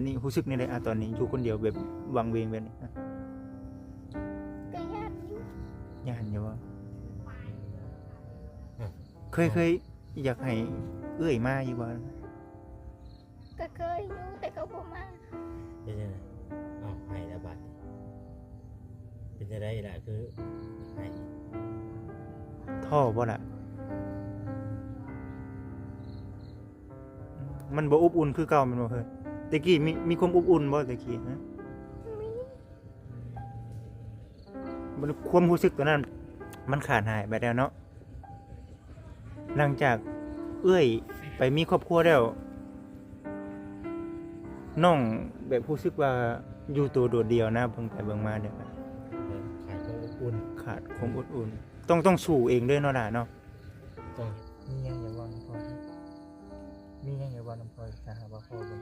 ອັນນີ້ຮູ້ສຶກແນວໃດ ອາ ຕອນນີ້ຢູ່ຄົນດຽວແບບວັງເວງແບບນີ້? ອາ ກໍຢ້ານຢູ່. ຢ້ານຢູ່ບໍ່? ເຄີຍ ເຄີຍຢາກໃຫ້ເອື້ອຍມາຢູ່ບໍ່? ກໍເຄີຍຢູ່ ແຕ່ກໍບໍ່ມາ. ເປັນຈັ່ງໃດ? ອ້າວ ໄຫ້ແລ້ວບາດນີ້ ເປັນຈັ່ງໃດລະ ຄືໄຫ້? ທໍ້ບໍ່ລະ? ມັນບໍ່ອົບອຸ່ນຄືເກົ່າແມ່ນບໍ່ເຮີຍ? ແຕ່ກີ້ມີ ມີຄວາມອົບອຸ່ນບໍ່ແຕ່ກີ້? ຮະ ມີ. ຄວາມຮູ້ສຶກຕົວນັ້ນມັນຂາດຫາຍໄປແລ້ວເນາະ. ຫຼັງຈາກເອື້ອຍໄປມີຄອບຄົວແລ້ວ ນ້ອງແບບຮູ້ສຶກວ່າຢູ່ໂຕໂດດດ່ຽວນະ ເບິ່ງໄປເບິ່ງມາເດ ຂາດຄວາມອົບອຸ່ນ ຂາດຄວາມອົບອຸ່ນ. ຕ້ອງ ຕ້ອງສູ້ເອງເລີຍເນາະຫຼາເນາະ. ຕ້ອງ ມີຫຍັງຢາກເວົ້ານຳພໍ່? ມີຫຍັງຢາກເວົ້ານຳພໍ່ ຖ້າຫາກວ່າພໍ່ບໍ່ຢູ່?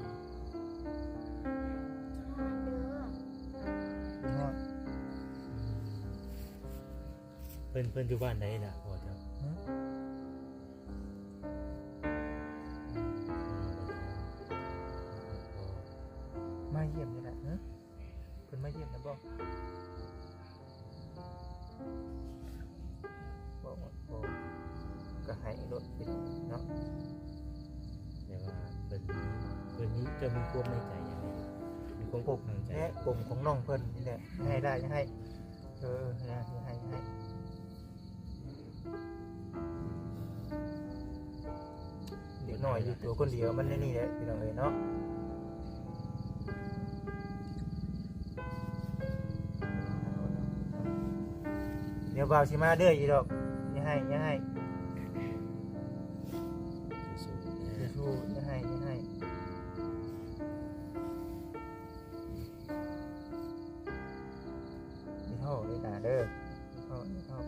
ເພິ່ນ ເພິ່ນຢູ່ບ້ານໃດລະພໍ່ເຈົ້າ? ມາຢ້ຽມນີ້ລະ. ເພິ່ນມາຢ້ຽມແລ້ວບໍ່? ບໍ່ ບໍ່ ກໍໃຫ້ໂລດເນາະ. ແຕ່ວ່າເພິ່ນ ເພິ່ນມີ ເຈົ້າມີຄວາມໃນໃຈຫຍັງ? ມີຄວາມຄົບໃນໃຈ ແລະ ກົມຂອງນ້ອງເພິ່ນນີ້ແຫຼະ ໃຫ້ໄດ້ ໃຫ້ ເອີ ໃຫ້ ໃຫ້ ໃຫ້. ເດັກນ້ອຍຢູ່ຕົວຄົນດຽວມັນແນວນີ້ແຫຼະ ພີ່ນ້ອງເອີຍເນາະ. ດຽວບ່າວຊິມາເລື້ອຍຢູ່ດອກ. ຢ່າໄຫ້ ຢ່າໄຫ້ ສູ້ໆ ຢ່າໄຫ້ ຢ່າໄຫ້. ຢ່າທໍ້ເດີຫຼ້າເດີ ຢ່າທໍ້ ຢ່າທໍ້.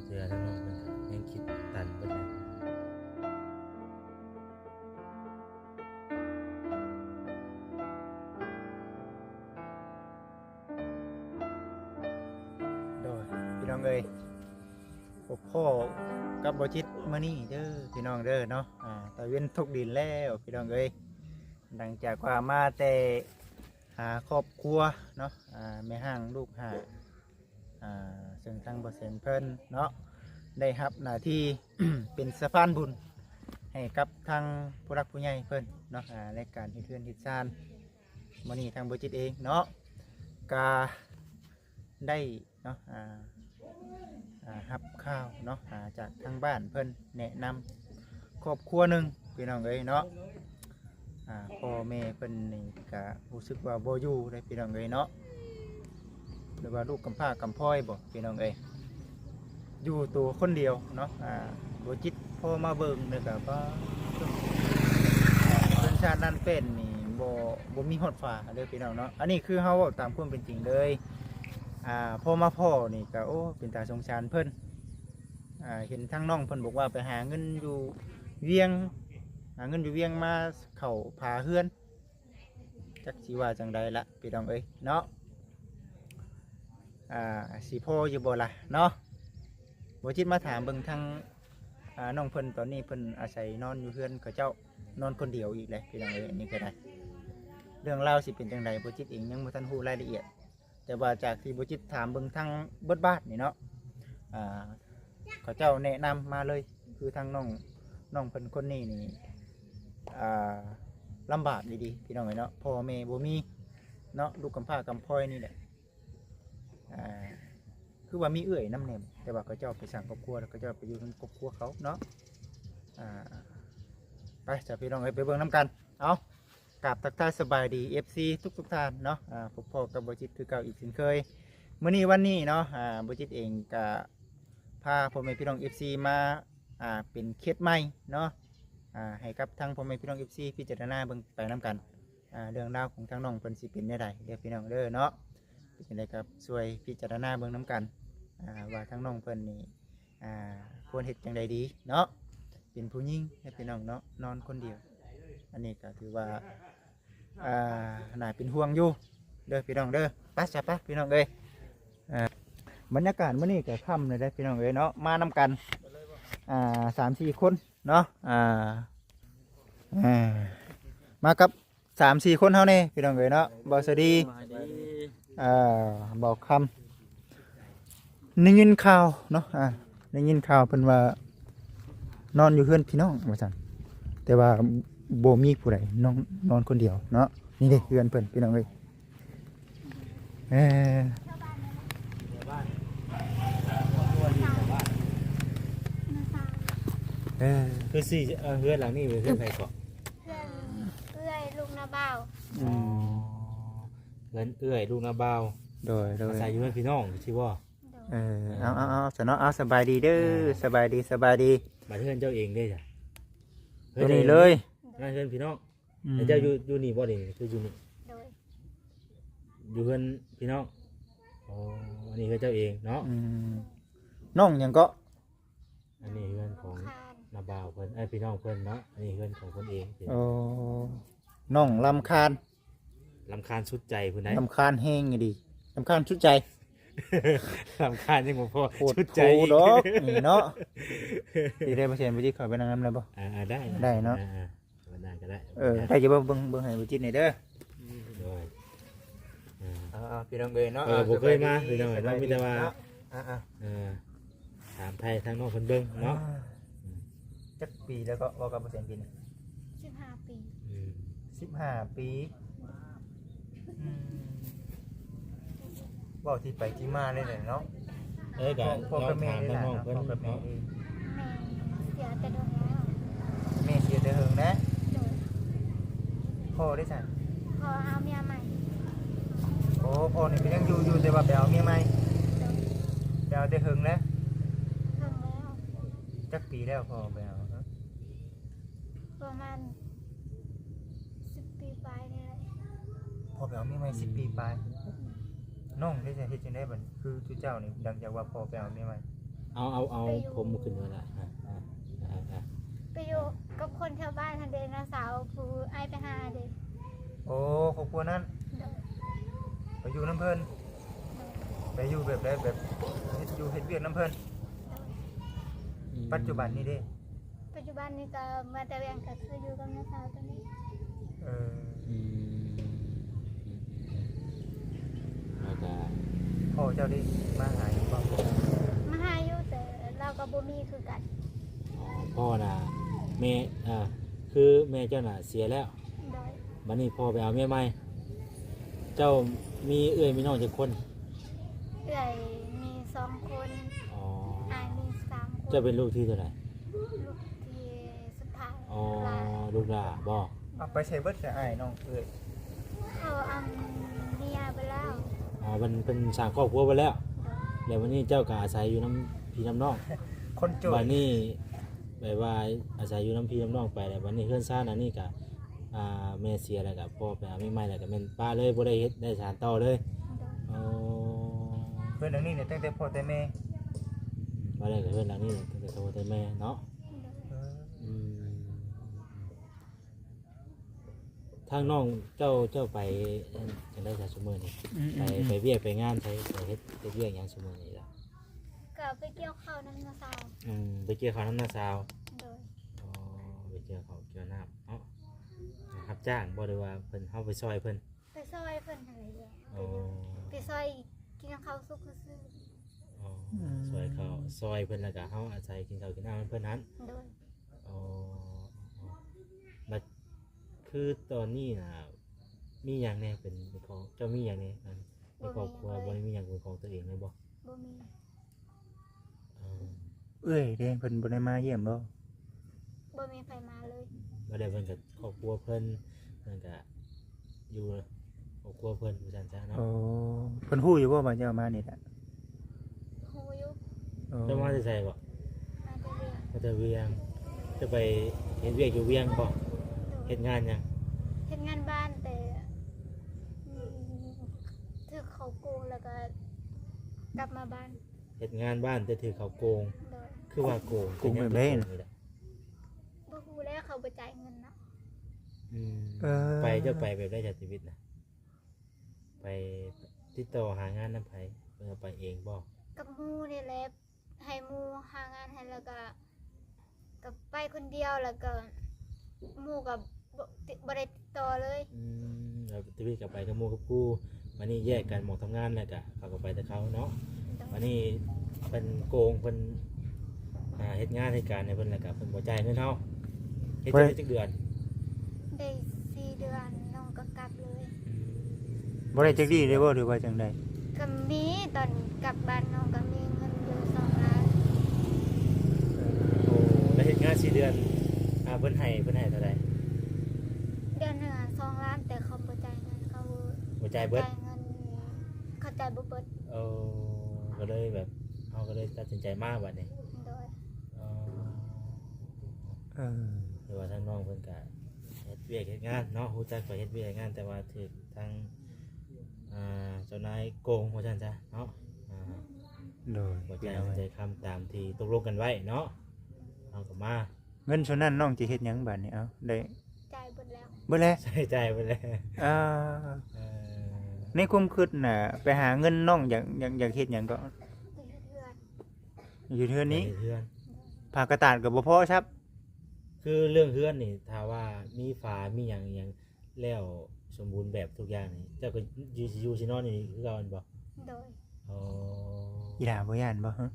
ເທື່ອທາງນ້ອງເພິ່ນກໍຍັງຄິດຕັນເບິດແລ້ວ. ໂດຍ ພີ່ນ້ອງເອີຍ ພົບພໍ້ກັບບໍ່ຈິດມື້ນີ້ເດີ ພີ່ນ້ອງເດີເນາະ. ອາ ຕາເວັນຕົກດິນແລ້ວ ພີ່ນ້ອງເອີຍ. ຫຼັງຈາກວ່າມາແຕ່ຫາຄອບຄົວເນາະ ອາ ແມ່ຮ້າງລູກຫ້າ ອາ ເຊິ່ງທາງບໍ່ແສນເພິ່ນເນາະ ໄດ້ຮັບໜ້າທີ່ເປັນສະພານບຸນໃຫ້ກັບທາງຜູ້ຫຼັກຜູ້ໃຫຍ່ເພິ່ນເນາະ ອາ ໃນການເຮັດເຮືອນເຮັດຊານ. ມື້ນີ້ທາງບໍ່ຈິດເອງເນາະ ກະໄດ້ເນາະ ອາ ອາ ຮັບຂ່າວເນາະ ອາ ຈາກທາງບ້ານເພິ່ນແນະນຳຄອບຄົວໜຶ່ງ ພີ່ນ້ອງເອີຍເນາະ. ອາ ພໍ່ແມ່ເພິ່ນນີ້ກະຮູ້ສຶກວ່າບໍ່ຢູ່ເດ້ ພີ່ນ້ອງເອີຍເນາະ. ຫຼືວ່າລູກກຳພ້າກຳພ້ອຍບໍ ພີ່ນ້ອງເອີຍ ຢູ່ໂຕຄົນດຽວເນາະ. ອາ ບໍ່ຈິດພໍມາເບິ່ງແລ້ວກະ ປ້າ ເຮືອນຊານລານແປ້ນນີ້ບໍ່ ບໍ່ມີຮອດຝາເດີ ພີ່ນ້ອງເນາະ. ອັນນີ້ຄືເຮົາເວົ້າຕາມຄວາມເປັນຈິງເລີຍ. ອາ ພໍມາພໍ້ນີ້ກະ ໂອ້ ເປັນຕາສົງສານເພິ່ນ. ອາ ເຫັນທາງນ້ອງເພິ່ນບອກວ່າໄປຫາເງິນຢູ່ວຽງ ຫາເງິນຢູ່ວຽງມາເຂົ້າຝາເຮືອນ ຈັກຊິວ່າຈັ່ງໃດລະ ພີ່ນ້ອງເອີຍເນາະ. ອາ ຊິພໍຢູ່ບໍ່ລະເນາະ? ບໍ່ຈິດມາຖາມເບິ່ງທາງ ອາ ນ້ອງເພິ່ນ ຕອນນີ້ເພິ່ນອາໄສນອນຢູ່ເຮືອນເຂົາເຈົ້າ ນອນຄົນດຽວອີກແຫຼະ ພີ່ນ້ອງເອີຍ. ອັນນີ້ກໍໄດ້ ເລື່ອງລາວຊິເປັນຈັ່ງໃດ ບໍ່ຈິດເອງຍັງບໍ່ທັນຮູ້ລາຍລະອຽດ. ແຕ່ວ່າຈາກທີ່ບໍ່ຈິດຖາມເບິ່ງທາງເບິດບ້ານນີ້ເນາະ ອາ ເຂົາເຈົ້າແນະນຳມາເລີຍ ຄືທາງນ້ອງ ນ້ອງເພິ່ນຄົນນີ້ນີ້ ອາ ລຳບາກອີ່ຫຼີ ພີ່ນ້ອງເອີຍເນາະ. ພໍ່ແມ່ບໍ່ມີເນາະ ລູກກຳພ້າກຳພ້ອຍນີ້ແຫຼະ. ອາ ຄືວ່າມີເອື້ອຍນຳແດ່ ແຕ່ວ່າເຂົາເຈົ້າໄປສ້າງຄອບຄົວ ແລ້ວເຂົາເຈົ້າໄປຢູ່ນຳຄອບຄົວເຂົາເນາະ. ອາ ໄປຊະ ພີ່ນ້ອງເອີຍ ໄປເບິ່ງນຳກັນ. ເອົາ ກາບທັກທາຍສະບາຍດີ ເອັຟຊີ ທຸກໆທ່ານເນາະ. ອາ ພົບພໍ້ກັບບໍ່ຈິດຄືເກົ່າອີກເຊັ່ນເຄີຍ ມື້ນີ້ວັນນີ້ເນາະ. ອາ ບໍ່ຈິດເອງກະພາພໍ່ແມ່ພີ່ນ້ອງ ເອັຟຊີ ມາ ອາ ເປັນເຄສໃໝ່ເນາະ ອາ ໃຫ້ກັບທາງພໍ່ແມ່ພີ່ນ້ອງ ເອັຟຊີ ພິຈາລະນາເບິ່ງໄປນຳກັນ. ອາ ເລື່ອງລາວຂອງທາງນ້ອງເພິ່ນຊິເປັນແນວໃດເດີ ພີ່ນ້ອງເດີເນາະ. ເປັນຈັ່ງໃດກໍຊ່ວຍພິຈາລະນາເບິ່ງນຳກັນ ອາ ວ່າທາງນ້ອງເພິ່ນນີ້ ອາ ຄວນເຮັດຈັ່ງໃດດີເນາະ. ເປັນຜູ້ຍິງເດີ ພີ່ນ້ອງເນາະ ນອນຄົນດຽວ ອັນນີ້ກໍຖືວ່າ ອາ ໜ້າເປັນຫ່ວງຢູ່ເດີ ພີ່ນ້ອງເດີ. ໄປຊະ ໄປ ພີ່ນ້ອງເອີຍ. ອາ ບັນຍາກາດມື້ນີ້ກໍຄ່ຳແລ້ວເດ້ ພີ່ນ້ອງເອີຍເນາະ ມານຳກັນ ອາ ສາມສີ່ຄົນເນາະ. ອາ ອ່າ ມາກັບສາມສີ່ຄົນເຮົານີ້ພີ່ນ້ອງເອີຍເນາະ ບ່າວສະດີ ສະບາຍດີ ອ່າ ບ່າວຄຳ ໄດ້ຍິນຂ່າວເນາະ ອ່າ ໄດ້ຍິນຂ່າວເພິ່ນວ່ານອນຢູ່ເຮືອນພີ່ນ້ອງວ່າຊັ້ນ ແຕ່ວ່າບໍ່ມີຜູ້ໃດ ນ້ອງນອນຄົນດຽວເນາະ ນີ້ເດ້ເຮືອນເພິ່ນພີ່ນ້ອງເອີຍ ເອີ ເອີ ຄືຊິ ເອີ ເຮືອນຫຼັງນີ້ເປັນເຮືອນໃຜເກາະ? ເຮືອນເອື້ອຍລູກນ້າບ່າວ ອໍ ເຮືອນເອື້ອຍລູກນ້າບ່າວ ໂດຍ ໂດຍ ອາໄສຢູ່ເຮືອນພີ່ນ້ອງຊິບໍ່? ໂດຍ ເອີ ເອີ ເອົາ ເອົາ ເອົາ ຊະເນາະ ເອົາ ສະບາຍດີເດີ ເອີ ສະບາຍດີ ສະບາຍດີ ບາດເຮືອນເຈົ້າເອງເດ້ ໂຕນີ້ເລີຍ ນັ້ນເຮືອນພີ່ນ້ອງ ອືມ ແລ້ວເຈົ້າຢູ່ ຢູ່ນີ້ບໍ່ນີ້ ຄືຢູ່ນີ້? ໂດຍ ຢູ່ເຮືອນພີ່ນ້ອງ ອໍ ອັນນີ້ເຮືອນເຈົ້າເອງເນາະ ອືມ ນ້ອງຫຍັງເກາະ? ອັນນີ້ເຮືອນຂອງນ້າບ່າວເພິ່ນ ເອີ ພີ່ນ້ອງເພິ່ນເນາະ ອັນນີ້ເຮືອນຂອງເພິ່ນເອງ ອໍ ນ້ອງລຳຄານ ລຳຄານສຸດໃຈພຸ້ນໃດ໋ ລຳຄານແຮງອີ່ຫຼີ ລຳຄານສຸດໃຈ ລຳຄານຍັງບໍ່ພໍ ໂພດ ສຸດໃຈ ໂພດດອກນີ້ເນາະ ຊິໄດ້ບໍ່ແຊນ ບໍ່ຈິດເຂົ້າໄປນັ່ງນຳໄດ້ບໍ່? ອ່າ ໄດ້ ໄດ້ເນາະ ອ່າ ໄດ້ກໍໄດ້ ເອີ ໄດ້ຢູ່ ເບິ່ງ ເບິ່ງ ເບິ່ງໃຫ້ບໍ່ຈິດແດ່ເດີ ໂດຍ ອ່າ ເອົາໆ ພີ່ນ້ອງເອີຍເນາະ ເອີ ບໍ່ເຄີຍມາ ສະບາຍດີ ພີ່ນ້ອງເນາະ ມີແຕ່ວ່າ ເອີ ຖາມໄຖ່ທາງນ້ອງເພິ່ນເບິ່ງເນາະ ອ່າ ອືມ ຈັກປີແລ້ວເກາະ ເວົ້າກັບບໍ່ແຊນປີນີ້? ສິບຫ້າປີ ອືມ ສິບຫ້າປີ ອືມ ເວົ້າທີ່ໄປທີ່ມາໄດ້ແຫຼະເນາະ ເອີ ກໍ ພໍ່ ພໍ່ກັບແມ່ ລອງຖາມທາງນ້ອງເພິ່ນເນາະ ພໍ່ກັບແມ່ເດ້ ພໍ່ກັບແມ່ເດ້ ແມ່ເສຍແຕ່ດົນແລ້ວ ແມ່ເສຍແຕ່ເຫິງແລ້ວ ໂດຍ ພໍ່ເດ້ຊັ້ນ? ພໍ່ເອົາເມຍໃໝ່ ໂອ້ ພໍ່ນີ້ກໍຍັງຢູ່ຢູ່ ແຕ່ວ່າໄປເອົາເມຍໃໝ່ ໂດຍ ໄປເອົາແຕ່ເຫິງແລ້ວ ເຫິງແລ້ວ ຈັກປີແລ້ວພໍ່ໄປເອົາ? ປະມານສິບປີປາຍນີ້ແຫຼະ ພໍ່ໄປເອົາເມຍໃໝ່ສິບປີປາຍ ອືມ ນ້ອງເຮັດ ເຮັດຈັ່ງໃດບັດນີ້ ຄືຈຸເຈົ້ານີ້ ຫຼັງຈາກວ່າພໍ່ໄປເອົາເມຍໃໝ່ ເອົາ ເອົາ ເອົາຜົມຂຶ້ນມາລະ ອ່າ ອ່າ ອ່າ ໄປຢູ່ກັບຄົນແຖວບ້ານຫັ້ນເດ້ ນ້າສາວຜູ້ອ້າຍໄປຫາເດ້ ໂອ້ ຄອບຄົວນັ້ນ ໂດຍ ໄປຢູ່ນຳເພິ່ນ ໂດຍ ໄປຢູ່ແບບໃດ ແບບເຮັດຢູ່ເຮັດວຽກນຳເພິ່ນ ໂດຍ ອືມ ປັດຈຸບັນນີ້ເດ້? ປັດຈຸບັນນີ້ກໍມາແຕ່ວຽງ ກໍຄືຢູ່ກັບນ້າສາວຕົວນີ້ ເອີ ອືມ ແລ້ວກໍພໍ່ເຈົ້າໄດ້ມາຫາຢູ່ບໍ່? ມາຫາຢູ່ ແຕ່ລາວກໍບໍ່ມີຄືກັນ ອໍ ພໍ່ນະ ແມ່ ເອີ ຄືແມ່ເຈົ້ານະເສຍແລ້ວ ໂດຍ ບັດນີ້ພໍ່ໄປເອົາເມຍໃໝ່ ເຈົ້າມີເອື້ອຍມີນ້ອງຈັກຄົນ? ເອື້ອຍມີສອງຄົນ ອໍ ອ້າຍມີສາມຄົນ ເຈົ້າເປັນລູກທີເທົ່າໃດ? ລູກທີສຸດທ້າຍ ອໍ ຫຼ້າ ລູກຫຼ້າບໍ? ເອົາໄປໃສເບິດຊະອ້າຍນ້ອງເອື້ອຍ? ເຂົາເອົາເມຍໄປແລ້ວ ອໍ ເພິ່ນ ເພິ່ນສ້າງຄອບຄົວໄປແລ້ວ ໂດຍ ແລ້ວບັດນີ້ເຈົ້າກໍອາໄສຢູ່ນຳພີ່ນຳນ້ອງ ຄົນໂຈນ ບັດນີ້ແບບວ່າອາໄສຢູ່ນຳພີ່ນຳນ້ອງໄປ ແລ້ວບັດນີ້ເຮືອນຊານອັນນີ້ກໍ ອ່າ ແມ່ເສຍແລ້ວກໍພໍ່ໄປຫາເມຍໃໝ່ ແລ້ວກໍແມ່ນປະເລີຍ ບໍ່ໄດ້ເຮັດໄດ້ສານຕໍ່ເລີຍ ໂດຍ ອໍ ເຮືອນຫຼັງນີ້ນີ້ຕັ້ງແຕ່ພໍ່ແຕ່ແມ່ ອືມ ວ່າແລ້ວກໍເຮືອນຫຼັງນີ້ຕັ້ງແຕ່ພໍ່ແຕ່ແມ່ເນາະ ໂດຍ ອືມ ທາງນ້ອງເຈົ້າ ເຈົ້າໄປຈັ່ງໃດຊະຊຸມື້ນີ້? ອືມໆໆ ໄປ ໄປວຽກໄປງານໃສ ໄປເຮັດ ເຮັດວຽກຫຍັງຊຸມື້ນີ້ລະ? ກໍໄປກ່ຽວເຂົ້ານຳນ້າສາວ ອືມ ໄປກ່ຽວເຂົ້ານຳນ້າສາວ ໂດຍ ອໍ ໄປກ່ຽວເຂົ້າກ່ຽວນ້ຳເນາະ ຮັບຈ້າງບໍ່ ຫຼືວ່າເພິ່ນ ເຮົາໄປຊ່ອຍເພິ່ນ? ໄປຊ່ອຍເພິ່ນຫັ້ນແຫຼະ ອໍ ໄປຊ່ອຍກິນເຂົ້າສຸກຊື່ໆ ອໍ ອືມ ຊ່ອຍເຂົາ ຊ່ອຍເພິ່ນ ແລ້ວກໍເຮົາອາໄສກິນເຂົ້າກິນນ້ຳນຳເພິ່ນຫັ້ນ ໂດຍ ອໍ ບັດຄືຕອນນີ້ນະ ມີຫຍັງແດ່ເປັນຂອງ ເຈົ້າມີຫຍັງແດ່ ອັນ ໃນຄອບຄົວ ບໍ່ມີ ບໍ່ໄດ້ມີຫຍັງເປັນຂອງຕົວເອງເລີຍບໍ່? ບໍ່ມີ ເອີ ເອື້ອຍເດ້ ເພິ່ນບໍ່ໄດ້ມາຢ້ຽມບໍ່? ບໍ່ມີໃຜມາເລີຍ ບໍ່ໄດ້ ເພິ່ນກໍຄອບຄົວເພິ່ນ ເພິ່ນກໍຢູ່ຄອບຄົວເພິ່ນວ່າຊັ້ນຊະເນາະ ໂອ້ ເພິ່ນຮູ້ຢູ່ບໍ່ວ່າເຈົ້າມານີ້ລະ? ຮູ້ຢູ່ ໂອ້ ເຈົ້າມາແຕ່ໃສເກາະ? ມາແຕ່ວຽງ ມາແຕ່ວຽງ ຈະໄປເຮັດວຽກຢູ່ວຽງບໍ່? ໂດຍ ເຮັດງານຫຍັງ? ເຮັດງານບ້ານ ແຕ່ ອືມ ຖືກເຂົາໂກງ ແລ້ວກໍກັບມາບ້ານ ເຮັດງານບ້ານແຕ່ຖືກເຂົາໂກງ ໂດຍ ຄືວ່າໂກງ ໂກງແບບໃດນະ? ເປັນຫຍັງຄືໂກງນີ້ລະ? ບໍ່ຮູ້ແລ້ວ ເຂົາບໍ່ຈ່າຍເງິນເນາະ ອືມ ເອີ ໄປ ເຈົ້າໄປແບບໃດຈາກຊີວິດນະ? ໄປຕິດຕໍ່ຫາງານນຳໃຜ ຫຼືວ່າໄປເອງບໍ່? ກັບໝູ່ນີ້ແຫຼະ ໃຫ້ໝູ່ຫາງານໃຫ້ ແລ້ວກໍ ກໍໄປຄົນດຽວ ແລ້ວກໍໝູ່ ວ່າບໍ່ ບໍ່ໄດ້ຕິດຕໍ່ເລີຍ. ອືມ ແລ້ວທະວີກະໄປກັບໝູ່ກັບຄູ່ ບາດນີ້ແຍກກັນໝ່ອງທຳງານ ແລ້ວກະເຂົາກະໄປແຕ່ເຂົາເນາະ. ໂດຍ. ບາດນີ້ເພິ່ນໂກງ ເພິ່ນ ອ່າ ເຮັດງານເຮັດການໃຫ້ເພິ່ນ ແລ້ວກະເພິ່ນບໍ່ຈ່າຍເງິນເຮົາ. ເຮັດ ບໍ່ໄດ້ ໄດ້ຈັກເດືອນ? ໄດ້ສີ່ເດືອນ ນ້ອງກໍກັບເລີຍ. ອືມ ບໍ່ໄດ້ຈັກດີເລີຍບໍ່ ຫຼືວ່າຈັ່ງໃດ? ກໍມີ ຕອນກັບບ້ານນ້ອງກໍມີເງິນຢູ່ສອງລ້ານ. ໂອ້ ແລ້ວເຮັດງານສີ່ເດືອນ ອ່າ ເພິ່ນໃຫ້ ເພິ່ນໃຫ້ເທົ່າໃດ? ເດືອນໜຶ່ງສອງລ້ານ ແຕ່ເຂົາບໍ່ຈ່າຍເງິນ ເຂົາ ບໍ່ຈ່າຍເບິດ? ຈ່າຍເງິນ ເຂົາຈ່າຍບໍ່ເບິດ. ໂອ້ ກໍເລີຍແບບ ເຮົາກໍເລີຍຕັດສິນໃຈມາບັດນີ້. ໂດຍ. ອໍ ເອີ ແຕ່ວ່າທາງນ້ອງເພິ່ນກະເຮັດວຽກເຮັດງານເນາະ ຮູ້ຈັກໄປເຮັດວຽກເຮັດງານ ແຕ່ວ່າຖືກທາງ ອ່າ ເຈົ້ານາຍໂກງວ່າຊັ້ນຊະເນາະ. ອ່າ ໂດຍ ບໍ່ຈ່າຍເງິນຈ່າຍຄຳຕາມທີ່ຕົກລົງກັນໄວ້ເນາະ ເຮົາກໍມາ. ເງິນສ່ວນນັ້ນນ້ອງຈະເຮັດຫຍັງບາດນີ້? ເອົາ ໄດ້ ຈ່າຍເບິດແລ້ວ. ເບິດແລ້ວ? ໃຊ້ຈ່າຍເບິດແລ້ວ. ອ່າ ເອີ ໃນຄວາມຄິດນະ ໄປຫາເງິນ ນ້ອງຢາກ ຢາກ ຢາກເຮັດຫຍັງເກາະ? ຢາກເຮັດເຮືອນ. ຢູ່ເຮືອນນີ້ ເຮືອນ ຝາກະຕາດກໍບໍ່ພໍຊ້ຳ. ຄືເລື່ອງເຮືອນນີ້ ຖ້າວ່າມີຝາ ມີຫຍັງ ອີ່ຫຍັງແລ້ວສົມບູນແບບທຸກຢ່າງນີ້ ເຈົ້າກໍຢູ່ ຊິຢູ່ຊິນອນຢູ່ນີ້ຄືເກົ່າແມ່ນບໍ່? ໂດຍ. ອໍ ອີ່ຫຼ້າບໍ່ຢ້ານບໍ່? ຮະ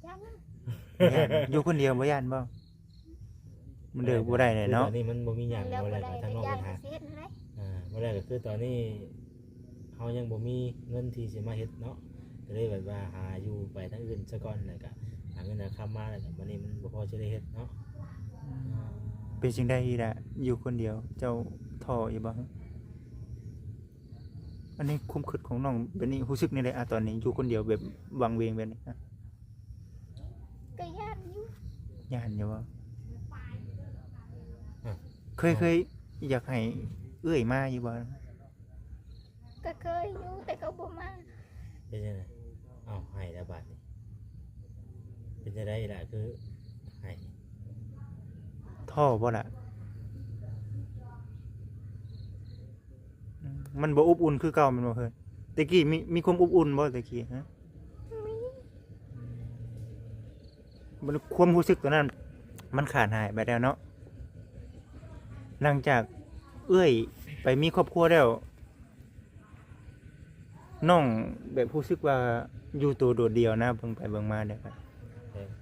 ຢ້ານ. ບໍ່ຢ້ານ ຢູ່ຄົນດຽວບໍ່ຢ້ານບໍ່? ມັນເດີກບໍ່ໄດ້ແຫຼະເນາະ ຄືຕອນນີ້ມັນບໍ່ມີຫຍັງ. ບໍ່ແລ້ວກໍທາງນອກ ເຮົາກໍເຮັດຫັ້ນແຫຼະ. ອ່າ ບໍ່ແລ້ວກໍຄືຕອນນີ້ ເຮົາຍັງບໍ່ມີເງິນທີ່ຊິມາເຮັດເນາະ ກໍເລີຍແບບວ່າຫາຢູ່ໄປທາງອື່ນຊະກ່ອນ ແລ້ວກະຫາເງິນຫາຄຳມາ ແລ້ວກະບັດນີ້ມັນບໍ່ພໍຊິໄດ້ເຮັດເນາະ. ເປັນຈັ່ງໃດອີ່ຫຼ້າ ຢູ່ຄົນດຽວ ເຈົ້າທໍ້ຢູ່ບໍ່? ອັນນີ້ຄວາມຄິດຂອງນ້ອງແບບນີ້ ຮູ້ສຶກແນວໃດ ອາ ຕອນນີ້ຢູ່ຄົນດຽວແບບວັງເວງແບບນີ້? ກໍຢ້ານຢູ່. ຢ້ານຢູ່ບໍ່? ເຄີຍ ເຄີຍຢາກໃຫ້ເອື້ອຍມາຢູ່ບໍ່? ກໍເຄີຍຢູ່ ແຕ່ກໍບໍ່ມາ. ເປັນຈັ່ງໃດ? ເອົ້າ ໃຫ້ແລ້ວບາດນີ້ ເປັນຈັ່ງໃດລະ ຄືໃຫ້? ທໍ້ບໍ່ລະ? ອືມ ມັນບໍ່ອົບອຸ່ນຄືເກົ່າແມ່ນບໍ່? ເຮີ້ຍ ແຕ່ກີ້ມີ ມີຄວາມອົບອຸ່ນບໍ່ແຕ່ກີ້? ຮະ ມີ. ມັນ ຄວາມຮູ້ສຶກຕົວນັ້ນມັນຂາດຫາຍໄປແລ້ວເນາະ. ຫຼັງຈາກເອື້ອຍໄປມີຄອບຄົວແລ້ວ ນ້ອງແບບຮູ້ສຶກວ່າຢູ່ໂຕໂດດດ່ຽວນະ ເບິ່ງໄປເບິ່ງມາແລ້ວ ແບບ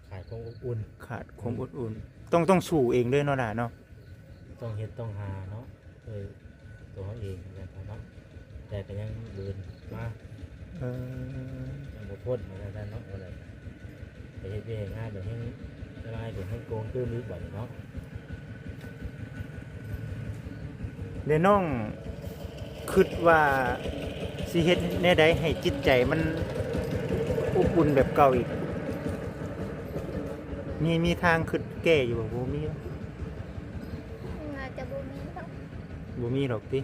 ຂາດຄວາມອົບອຸ່ນ. ຂາດຄວາມອົບອຸ່ນ. ອືມ ຕ້ອງ ຕ້ອງສູ້ເອງເລີຍເນາະຫຼ້າເນາະ. ຕ້ອງເຮັດຕ້ອງຫາເນາະ ເອີ ຕົວເຮົາເອງຫັ້ນແຫຼະເນາະ ແຕ່ກໍຍັງເດີນມາ. ເອີ ຍັງບໍ່ພົ້ນວ່າຊັ້ນເນາະ ວ່າແລ້ວໄປເຮັດວຽກເຮັດງານ ໄປແຮ່ງລາຍ ໄປແຮ່ງໂກງຕື່ມອີກບັດນີ້ເນາະ. ແລະນ້ອງຄິດວ່າຊິເຮັດແນວໃດໃຫ້ຈິດໃຈມັນອົບອຸ່ນແບບເກົ່າອີກ? ມີ ມີທາງຄິດແກ້ຢູ່ບໍ່? ບໍ່ມີ. ໜ້າຈະບໍ່ມີດອກ. ບໍ່ມີດອກຕິ?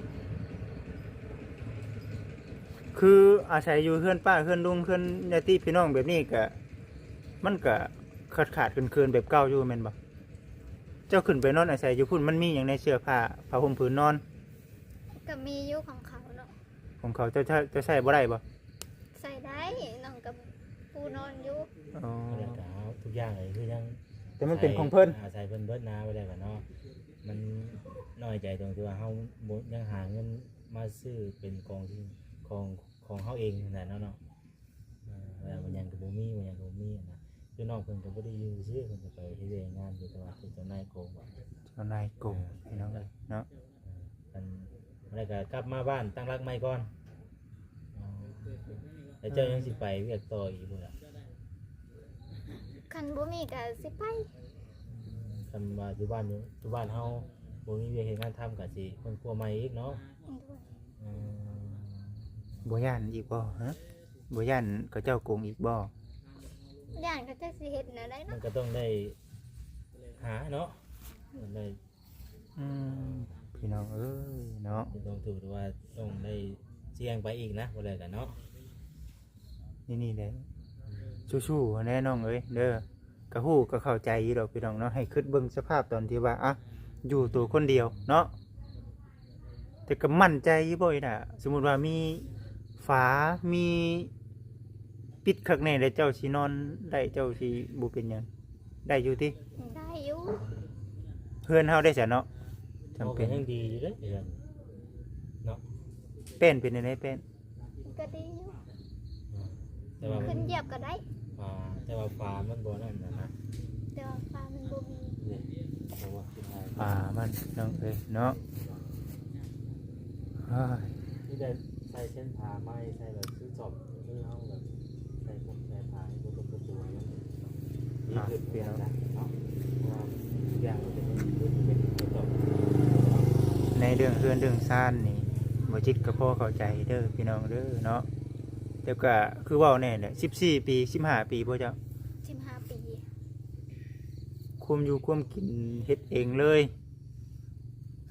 ຄືອາໄສຢູ່ເຮືອນປ້າເຮືອນລຸງ ເຮືອນຍາຕິພີ່ນ້ອງແບບນີ້ກະ ມັນກະຂາດໆເຂີນໆແບບເກົ່າຢູ່ແມ່ນບໍ່? ເຈົ້າຂຶ້ນໄປນອນອາໄສຢູ່ພຸ້ນ ມັນມີຫຍັງແດ່ ເສື້ອຜ້າ ຜ້າຫົ່ມຜືນນອນ? ກະມີຢູ່ຂອງເຂົາເນາະ. ຂອງເຂົາ ເຈົ້າ ເຈົ້າ ເຈົ້າໃຊ້ບໍ່ໄດ້ບໍ່? ໃຊ້ໄດ້ ນ້ອງກັບປູນອນຢູ່. ອໍ ແລ້ວກໍເຮົາທຸກຢ່າງກໍຄືຍັງ ແຕ່ມັນເປັນຂອງເພິ່ນ ອາໄສເພິ່ນເບິດນາໄປແລ້ວກໍເນາະ. ມັນນ້ອຍໃຈຕົງທີ່ວ່າເຮົາບໍ່ ຍັງຫາເງິນມາຊື້ເປັນຂອງທີ່ ຂອງ ຂອງເຮົາເອງຫັ້ນນະເນາະ. ເອີ ວ່າຫຍັງກໍບໍ່ມີ ວ່າຫຍັງກໍບໍ່ມີຫັ້ນນະ. ຄືນ້ອງເພິ່ນກໍບໍ່ໄດ້ຢູ່ຊື່ ເພິ່ນກໍໄປເຮັດວຽກເຮັດງານຢູ່ຕະຫຼາດ ເປັນເຈົ້ານາຍໂກງ. ເຈົ້ານາຍໂກງ ເອີ ພີ່ນ້ອງເອີຍເນາະ. ເອີ ອັນ ແລ້ວກໍກັບມາບ້ານຕັ້ງຫຼັກໃໝ່ກ່ອນ. ອໍ ແລ້ວເຈົ້າຍັງຊິໄປວຽກຕໍ່ອີກບໍ່ລະ? ຄັນບໍ່ມີກໍຊິໄປ. ຄັນວ່າຢູ່ບ້ານ ຢູ່ ຢູ່ບ້ານເຮົາບໍ່ມີວຽກເຮັດງານທຳ ກໍຊິຄົ້ນຄວ້າໃໝ່ອີກເນາະ. ໂດຍ. ອືມ ບໍ່ຢ້ານອີກບໍ່? ຮະ ບໍ່ຢ້ານເຂົາເຈົ້າໂກງອີກບໍ່? ຢ້ານເຂົາເຈົ້າຊິເຮັດແນວໃດເນາະ. ມັນກໍຕ້ອງໄດ້ຫາເນາະ ມັນໄດ້ ອືມ ພີ່ນ້ອງເອີຍເນາະ ຕ້ອງຖືວ່າຕ້ອງໄດ້ສ່ຽງໄປອີກນະ ບໍ່ໄດ້ກັນເນາະ. ນີ້ ນີ້ແຫຼະ ອືມ ສູ້ໆຫັ້ນແຫຼະນ້ອງເອີຍເດີ. ກໍຮູ້ກໍເຂົ້າໃຈຢູ່ດອກພີ່ນ້ອງເນາະ ໃຫ້ຄິດເບິ່ງສະພາບຕອນທີ່ວ່າ ອະ ຢູ່ໂຕຄົນດຽວເນາະ. ແຕ່ກໍໝັ້ນໃຈຢູ່ບໍ່ອີ່ຫຼ້າ ສົມມຸດວ່າມີຝາ ມີປິດຄັກແນ່ ແລ້ວເຈົ້າຊິນອນໄດ້ ເຈົ້າຊິບໍ່ເປັນຫຍັງ ໄດ້ຢູ່ຕິ? ໄດ້ຢູ່. ເຮືອນເຮົາໄດ້ຊະເນາະ? ຈຳເປັນ ໂອ້ ກໍຍັງດີຢູ່ເດ້ເຮືອນເນາະ. ແປ້ນເປັນແນວໃດແປ້ນ? ກໍດີຢູ່ ອ່າ ແຕ່ວ່າມັນ ຂຶ້ນຢຽບກໍໄດ້ ອ່າ ແຕ່ວ່າຝາມັນບໍ່ນັ້ນນະ ແຕ່ວ່າຝາມັນບໍ່ມີ ນີ້ ເພາະວ່າ ຝາມັນ ນ້ອງເອີຍເນາະ ເຮີ້ຍ ມີແຕ່ໃສ່ເສັ້ນຜ້າໃໝ່ ໃສ່ແບບຄືສ້ອມ ຄືເຮົາແບບໃສ່ພວກໃສ່ຜ້າໃຫ້ບໍ່ຕົກປະຕູໃຫ້ມັນດີຂຶ້ນ ອ່າ ເນາະ ເພາະວ່າທຸກຢ່າງມັນເປັນ ເປັນ ເປັນ ເປັນ ໃນເລື່ອງເຮືອນເລື່ອງຊານນີ້ ບໍ່ຈິດກໍພໍເຂົ້າໃຈເດີພີ່ນ້ອງເດີເນາະ. ແຕ່ກໍຄືເວົ້າແນ່ແຫຼະ ສິບສີ່ປີ ສິບຫ້າປີບໍ່ເຈົ້າ? ສິບຫ້າປີ ຄຸມຢູ່ຄຸມກິນເຮັດເອງເລີຍ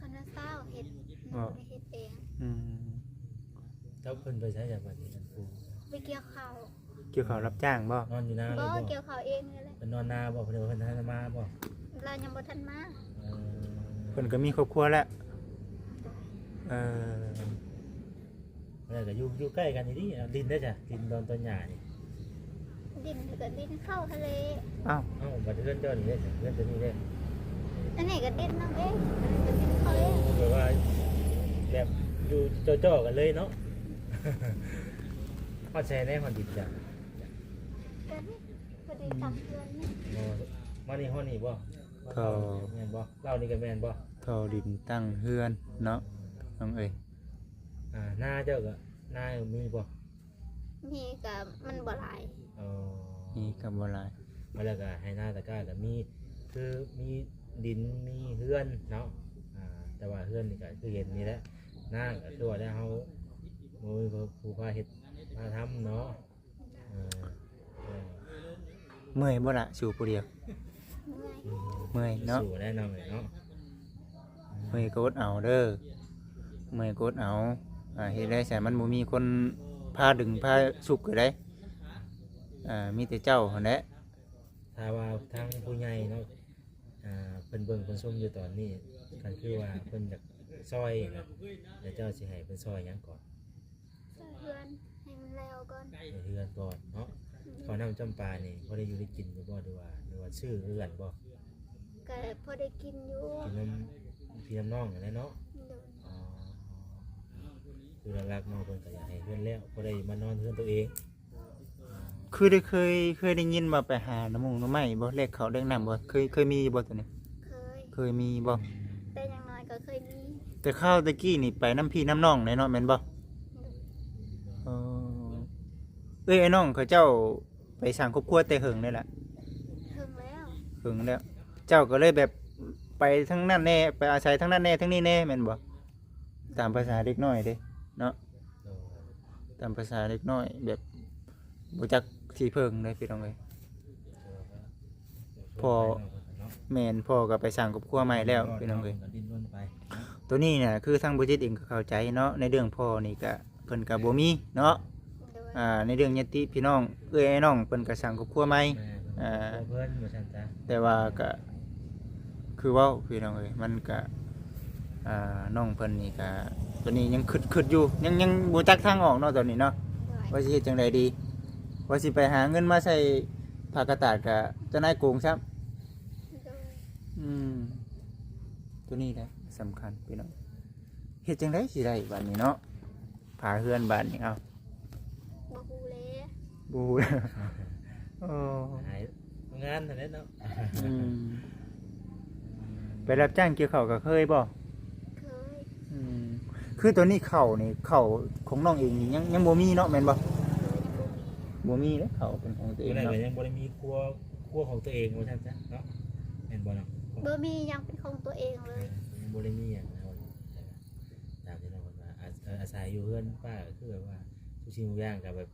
ຄັນວ່າຊາວເຮັດ ບໍ່ໄດ້ເຮັດເອງ ອືມ ແລ້ວເພິ່ນໄປໃສຈາກບັດນີ້ ໄປກ່ຽວເຂົ້າ ກ່ຽວເຂົ້າຮັບຈ້າງບໍ່? ນອນຢູ່ນາເລີຍບໍ່? ບໍ່ ກ່ຽວເຂົ້າເອງນີ້ແຫຼະ ເພິ່ນນອນນາບໍ່? ເພິ່ນ ເພິ່ນທັນມາບໍ່? ລາວຍັງບໍ່ທັນມາ ເອີ ເພິ່ນກໍມີຄອບຄົວແລ້ວ ເອີ ແລ້ວກໍຢູ່ ຢູ່ໃກ້ກັນນີ້ຕິ ດິນເດ້ຈະ ດິນດອນຕອນຫຍ້ານີ້ ດິນກໍດິນເຂົາຫັ້ນແຫຼະ ອ້າວ ເອົ້າ ບັດເຮືອນເຈົ້ານີ້ເດ້ ເຮືອນຕົວນີ້ເດ້ ອັນນີ້ກໍດິນນຳເອງ ອັນນີ້ກໍດິນເຂົາເອງ ແບບວ່າ ແບບຢູ່ຈໍ່ໆກັນເລີຍເນາະ ຮອດໃສແດ່ ຮອດດິນເຈົ້າ? ກໍນີ້ ພໍດີຕັ້ງເຮືອນນີ້ ອໍ ມານີ້ຮອດນີ້ບໍ່? ເຂົາ ແມ່ນບໍ່? ລາວນີ້ກໍແມ່ນບໍ່? ເຂົາດິນຕັ້ງເຮືອນເນາະ ນ້ອງເອີຍ ອ່າ ນາເຈົ້າກໍ ນາມີບໍ່? ມີກໍມັນບໍ່ຫຼາຍ ອໍ ມີກໍບໍ່ຫຼາຍ ແລ້ວກໍໄຮ່ນາຕະກ້າກໍມີ ຄືມີດິນມີເຮືອນເນາະ ອ່າ ແຕ່ວ່າເຮືອນນີ້ກໍຄືເຫັນນີ້ແຫຼະ ນາກໍຄືວ່າແລ້ວ ເຮົາບໍ່ມີຜູ້ພາເຮັດພາທຳເນາະ ເອີ ເອີ ເມື່ອຍບໍ່ລະ ຢູ່ຜູ້ດຽວ? ເມື່ອຍ ເມື່ອຍເນາະ ສູ້ແລ້ວນ້ອງເອີຍເນາະ ເມື່ອຍກໍອົດເອົາເດີ ເມື່ອຍກໍອົດເອົາ ອ່າ ເຮັດໄດ້ໃສ ມັນບໍ່ມີຄົນພາດຶງພາຊຸກກໍໄດ້ ອ່າ ມີແຕ່ເຈົ້າຫັ້ນແຫຼະ ຖ້າວ່າທາງຜູ້ໃຫຍ່ເນາະ ອ່າ ເພິ່ນເບິ່ງເພິ່ນຊົມຢູ່ຕອນນີ້ ຄັນຄືວ່າເພິ່ນຢາກຊ່ອຍນະ ແລ້ວເຈົ້າຊິໃຫ້ເພິ່ນຊ່ອຍຫຍັງກ່ອນ? ຊ່ອຍເຮືອນໃຫ້ມັນແລ້ວກ່ອນ ໃຫ້ເຮືອນກ່ອນເນາະ ອືມ ເຂົ້ານ້ຳຈຳປານີ້ພໍໄດ້ຢູ່ໄດ້ກິນຢູ່ບໍ່ ຫຼືວ່າ ຫຼືວ່າຊື້ຄືກັນບໍ່? ກໍພໍໄດ້ກິນຢູ່ ກິນນຳພີ່ນຳນ້ອງຫັ້ນແຫຼະເນາະ ໂດຍ ອໍ ຄືຫຼັກໆນ້ອງເພິ່ນກໍຢາກໃຫ້ເຮືອນແລ້ວ ພໍໄດ້ມານອນເຮືອນຕົວເອງ ຄືໄດ້ເຄີຍ ເຄີຍໄດ້ຍິນວ່າໄປຫາໜໍ່ມົງໜໍ່ໄມ້ບໍ່ ແລກເຂົ້າແລກນ້ຳບໍ່ ເຄີຍ ເຄີຍມີຢູ່ບໍ່ຕົວນີ້? ເຄີຍ ເຄີຍມີບໍ່? ແຕ່ຢ່າງໜ້ອຍກໍເຄີຍມີ ແຕ່ຄາວແຕ່ກີ້ນີ້ໄປນຳພີ່ນຳນ້ອງແຫຼະເນາະ ແມ່ນບໍ່? ໂດຍ ເອີ ເອື້ອຍອ້າຍນ້ອງເຂົາເຈົ້າໄປສ້າງຄອບຄົວແຕ່ເຫິງແລ້ວລະ? ເຫິງແລ້ວ ເຫິງແລ້ວ ເຈົ້າກໍເລີຍແບບໄປທາງນັ້ນແດ່ ໄປອາໄສທາງນັ້ນແດ່ ທາງນີ້ແດ່ ແມ່ນບໍ່? ຕາມພາສາເດັກນ້ອຍເດ້ເນາະ ໂດຍ ຕາມພາສາເດັກນ້ອຍແບບບໍ່ຈັກທີ່ເພິ່ງເດ້ພີ່ນ້ອງເອີຍ ພໍ່ ແມ່ນ ພໍ່ກໍໄປສ້າງຄອບຄົວໃໝ່ແລ້ວພີ່ນ້ອງເອີຍ ໂຕນີ້ນະ ຄືທາງບໍ່ຈິດເອງກໍເຂົ້າໃຈເນາະ ໃນເລື່ອງພໍ່ນີ້ກະເພິ່ນກໍບໍ່ມີເນາະ ໂດຍ ອ່າ ໃນເລື່ອງຍາດຕິພີ່ນ້ອງ ເອື້ອຍອ້າຍນ້ອງເພິ່ນກໍສ້າງຄອບຄົວໃໝ່ ແມ່ນ ອ່າ ຄອບຄົວເພິ່ນວ່າຊັ້ນຊະ ແຕ່ວ່າກໍ ຄືເວົ້າພີ່ນ້ອງເອີຍ ມັນກະ ອ່າ ນ້ອງເພິ່ນນີ້ກະ ຕອນນີ້ຍັງຄຶດ ຄຶດຢູ່ ຍັງ ຍັງບໍ່ຈັກທາງອອກເນາະ ຕອນນີ້ເນາະ ໂດຍ ວ່າຊິເຮັດຈັ່ງໃດດີ ວ່າຊິໄປຫາເງິນມາໃສ່ຜ້າກະຕາດກະເຈົ້ານາຍໂກງຊ້ຳ ໂດຍ ອືມ ໂຕນີ້ແຫຼະສຳຄັນພີ່ນ້ອງ ເຮັດຈັ່ງໃດຊິໄດ້ບາດນີ້ເນາະ ຝາເຮືອນບາດນີ້ ເອົ້າ ບໍ່ຮູ້ແຫຼະ ບໍ່ຮູ້ແຫຼະ ໂອ້ ຫາຍງານຫັ້ນແຫຼະເນາະ ອືມ ໄປຮັບຈ້າງກ່ຽວເຂົ້າກໍເຄີຍບໍ່? ເຄີຍ ອືມ ຄືຕອນນີ້ເຂົ້ານີ້ ເຂົ້າຂອງນ້ອງເອງນີ້ຍັງ ຍັງບໍ່ມີເນາະ ແມ່ນບໍ່? ໂດຍ ຍັງບໍ່ມີ ບໍ່ມີເດ້ ເຂົ້າເປັນຂອງຕົວເອງເນາະ ຍັງບໍ່ໄດ້ມີຄົວ ຄົວຂອງຕົວເອງວ່າຊັ້ນຊະເນາະ ແມ່ນບໍ່ເນາະ? ບໍ່ມີຫຍັງເປັນຂອງຕົວເອງເລີຍ ເອີ ຍັງບໍ່ໄດ້ມີຫຍັງເນາະ ຕາມທີ່ນ້ອງເພິ່ນວ່າ ອາ ອາໄສຢູ່ເຮືອນປ້າ ກໍຄືແບບວ່າທຸກສິ່ງທຸກຢ່າງກໍແບບ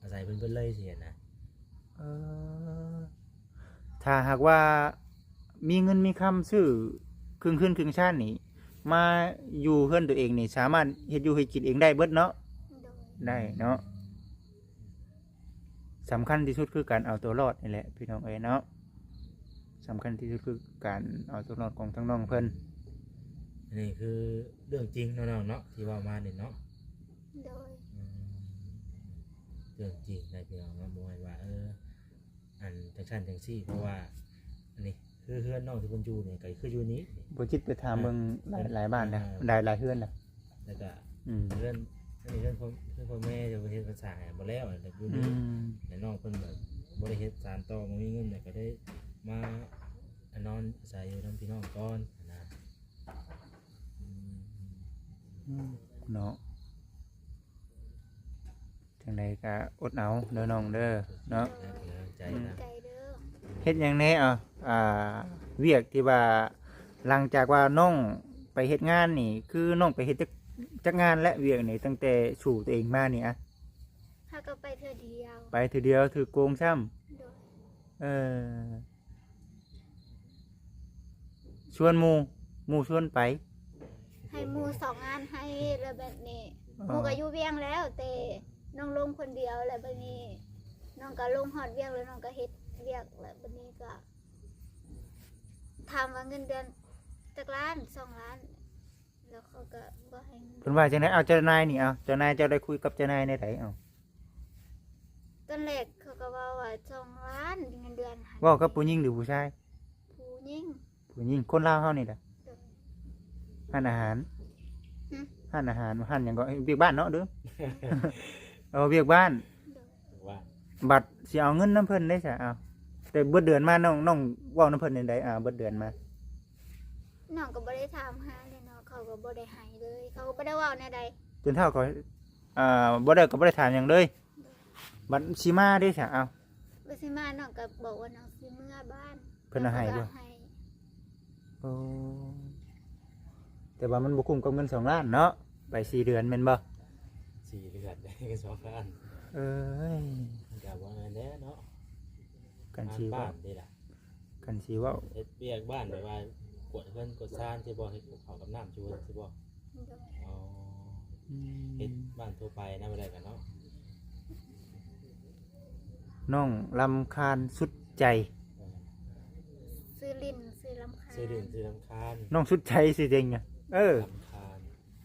ອາໄສເພິ່ນເບິດເລີຍຊີ້ນະ ເອີ ຖ້າຫາກວ່າມີເງິນມີຄຳຊື້ເຄິ່ງເຮືອນເຄິ່ງຊານນີ້ ມາຢູ່ເຮືອນຕົວເອງນີ້ ສາມາດເຮັດຢູ່ເຮັດກິນເອງໄດ້ເບິດເນາະ? ໂດຍ ໄດ້ເນາະ ສຳຄັນທີ່ສຸດຄືການເອົາຕົວລອດນີ້ແຫຼະ ພີ່ນ້ອງເອີຍເນາະ ສຳຄັນທີ່ສຸດຄືການເອົາຕົວລອດຂອງທາງນ້ອງເພິ່ນ ອັນນີ້ຄືເລື່ອງຈິງເນາະນ້ອງເນາະ ທີ່ເວົ້າມານີ້ເນາະ ໂດຍ ອືມ ເລື່ອງຈິງໄດ໋ພີ່ນ້ອງເນາະ ບໍ່ແມ່ນວ່າ ເອີ ອັນຈັ່ງຊັ້ນຈັ່ງຊີ້ ເພາະວ່າ ອັນນີ້ ຄືເຮືອນນ້ອງທີ່ເພິ່ນຢູ່ນີ້ກໍຄືຢູ່ນີ້ ບໍ່ຈິດໄປຖາມເບິ່ງຫຼາຍ ອ່າ ຫຼາຍບ້ານນະ ອ່າ ຫຼາຍ ຫຼາຍເຮືອນນະ ແລ້ວກໍ ອືມ ເຮືອນ ອັນນີ້ເຮືອນພໍ່ ເຮືອນພໍ່ແມ່ທີ່ເພິ່ນເຮັດເພິ່ນສ້າງໃຫ້ບໍ່ແລ້ວ ແລ້ວຢູ່ນີ້ ອືມ ແລ້ວນ້ອງເພິ່ນແບບບໍ່ໄດ້ເຮັດສານຕໍ່ ບໍ່ມີເງິນ ແລ້ວກໍໄດ້ມາ ອ່າ ນອນອາໄສຢູ່ນຳພີ່ນ້ອງກ່ອນນະ ອືມ ອືມ ເນາະ. ຈັ່ງໃດກໍອົດເອົາເດີນ້ອງເດີເນາະ ໃຈນະ ໃຈເດີ ເຮັດຫຍັງແດ່ ເອົາ ອ່າ ວຽກທີ່ວ່າ ຫຼັງຈາກວ່ານ້ອງໄປເຮັດງານນີ້ ຄືນ້ອງໄປເຮັດຈັກ ຈັກງານແລ້ວ ວຽກນີ້ ຕັ້ງແຕ່ສູ່ຕົວເອງມານີ້ອະ? ຫາກໍໄປເທື່ອດຽວ ໄປເທື່ອດຽວ ຖືກໂກງຊ້ຳ ໂດຍ ເອີ ຊວນໝູ່ ໝູ່ຊວນໄປ ໃຫ້ໝູ່ສອງງານໃຫ້ ແລ້ວບັດນີ້ ອໍ ໝູ່ກໍຢູ່ວຽງແລ້ວ ແຕ່ນ້ອງລົງຄົນດຽວ ແລ້ວບັດນີ້ນ້ອງກໍລົງຮອດວຽງ ແລ້ວນ້ອງກໍເຮັດວຽກ ແລ້ວບັດນີ້ກໍຖາມວ່າເງິນເດືອນຈັກລ້ານ ສອງລ້ານ ແລ້ວເຂົາກໍບໍ່ໃຫ້ເງິນ ເພິ່ນວ່າຈັ່ງໃດ? ເອົາ ເຈົ້ານາຍນີ້ ເອົາ ເຈົ້ານາຍ ເຈົ້າໄດ້ຄຸຍກັບເຈົ້ານາຍແນວໃດ? ເອົາ ຕອນແລກເຂົາກໍເວົ້າວ່າສອງລ້ານເງິນເດືອນຫັ້ນ ເວົ້າກັບຜູ້ຍິງ ຫຼື ຜູ້ຊາຍ? ຜູ້ຍິງ ຜູ້ຍິງ ຄົນລາວເຮົານີ້ແຫຼະ ໂດຍ ຮ້ານອາຫານ ຫຶ ຮ້ານອາຫານ ຮ້ານຫຍັງກໍ ວຽກບ້ານເນາະ ເດີ ເອີ ວຽກບ້ານ ໂດຍ ວ່າ ບັດຊິເອົາເງິນນຳເພິ່ນໄດ້ຊະ ເອົາ ແຕ່ເບິດເດືອນມາ ນ້ອງ ນ້ອງເວົ້ານຳເພິ່ນແນວໃດ? ອ່າ ເບິດເດືອນມາ ນ້ອງກໍບໍ່ໄດ້ຖາມຫາເລີຍເນາະ ເຂົາກໍບໍ່ໄດ້ໃຫ້ເລີຍ ເຂົາກໍບໍ່ໄດ້ເວົ້າແນວໃດ ຈົນເຖົ້າເຂົາ ອ່າ ບໍ່ໄດ້ ກໍບໍ່ໄດ້ຖາມຫຍັງເລີຍ ບັດຊິມາເດ້ຊະ ເອົາ ບັດຊິມານ້ອງກໍບອກວ່ານ້ອງຊິເມືອບ້ານ ເພິ່ນເອົາໃຫ້ບໍ່? ເຂົາກໍໃຫ້ ໂອ້ ແຕ່ວ່າມັນບໍ່ຄຸ້ມກັບເງິນສອງລ້ານເນາະ ໄປສີ່ເດືອນແມ່ນບໍ່? ສີ່ເດືອນໄດ້ສອງລ້ານ ເອີຍ ມັນກໍບໍ່ແມ່ນແລ້ວເນາະ ຄັນຊິເວົ້າ ງານບ້ານເດ້ລະ ຄັນຊິເວົ້າ ເຮັດວຽກບ້ານແບບວ່າ ກວດເຮືອນກວດຊານຊິບໍ່? ເຮັດກັບເຂົ້າກັບນ້ຳຊວນຊິບໍ່? ໂດຍ ອໍ ອືມ ເຮັດບ້ານທົ່ວໄປນະ ບໍ່ໄດ້ກັນເນາະ ນ້ອງລຳຄານສຸດໃຈ ເອີ ຊື່ຫຼິ້ນຊື່ລຳຄານ ຊື່ຫຼິ້ນຊື່ລຳຄານ ນ້ອງສຸດໃຈຊື່ຈິງ ເອີ ລຳຄານ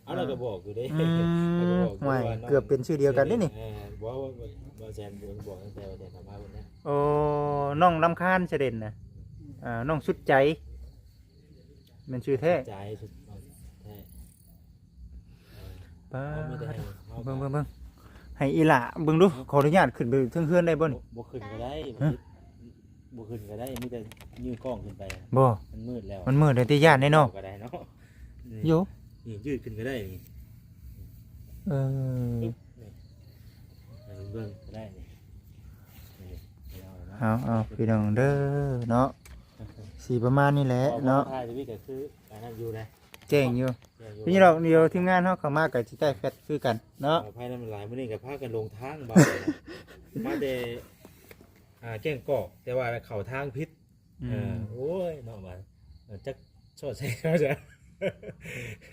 ເອົາ ລາວກໍບອກຢູ່ເດ້ ອືມ ລາວກໍບອກຢູ່ ໂອ້ຍ ວ່ານ້ອງ ເກືອບເປັນຊື່ດຽວກັນເດ້ນີ້ ເອີ ບໍ່ ບໍ່ ບໍ່ແຊນບອກຕັ້ງແຕ່ວ່າແຕ່ເຂົ້າມາພຸ້ນນະ ໂອ້ ນ້ອງລຳຄານຊະເດັ່ນນະ ອາ ນ້ອງສຸດໃຈ ແມ່ນຊື່ແທ້ ໃຈສຸດແທ້ ເອີ ປ້າ ເຮົາມີແຕ່ໃຫ້ເຮົາ ເບິ່ງ ເບິ່ງ ເບິ່ງ ໃຫ້ອີ່ຫຼ້າເບິ່ງດູ ຂໍອະນຸຍາດຂຶ້ນໄປເທິງເຮືອນໄດ້ບໍ່ນີ້? ບໍ່ ບໍ່ຂຶ້ນກໍໄດ້ ຮະ? ບໍ່ຂຶ້ນກໍໄດ້ ມີແຕ່ຍື່ນກ້ອງຂຶ້ນໄປ ບໍ່ ມັນມືດແລ້ວ ມັນມືດແລ້ວຕິ ຢ້ານເດ້ເນາະ ກໍໄດ້ເນາະ ອືມ ຢູ່ ນີ້ຢືດຂຶ້ນກໍໄດ້ນີ້ ເອີ ນີ້ ໃຫ້ເບິ່ງກໍໄດ້ນີ້ ນີ້ ເອົາ ເອົາ ພີ່ນ້ອງເດີເນາະ ຊິປະມານນີ້ແຫຼະເນາະ ຖ່າຍທະວີດກໍຄືອັນນັ້ນຢູ່ນະ ແຈ້ງຢູ່ ແຈ້ງຢູ່ ເປັນຫຍັງດອກ ດຽວທີມງານເຮົາເຂົ້າມາກໍຊິໄດ້ແຟດຄືກັນເນາະ ເອົາ ພາຍໃນມັນຫຼາຍ ມື້ນີ້ກໍພາກັນລົງທາງບ່າວ ມາແຕ່ ອ່າ ແກ້ງກອກ ແຕ່ວ່າເຂົ້າທາງຜິດ ອືມ ເອີ ໂອ້ຍ ເນາະ ວ່າ ເອີ ຈັກຊອດໃສເຂົາຈະ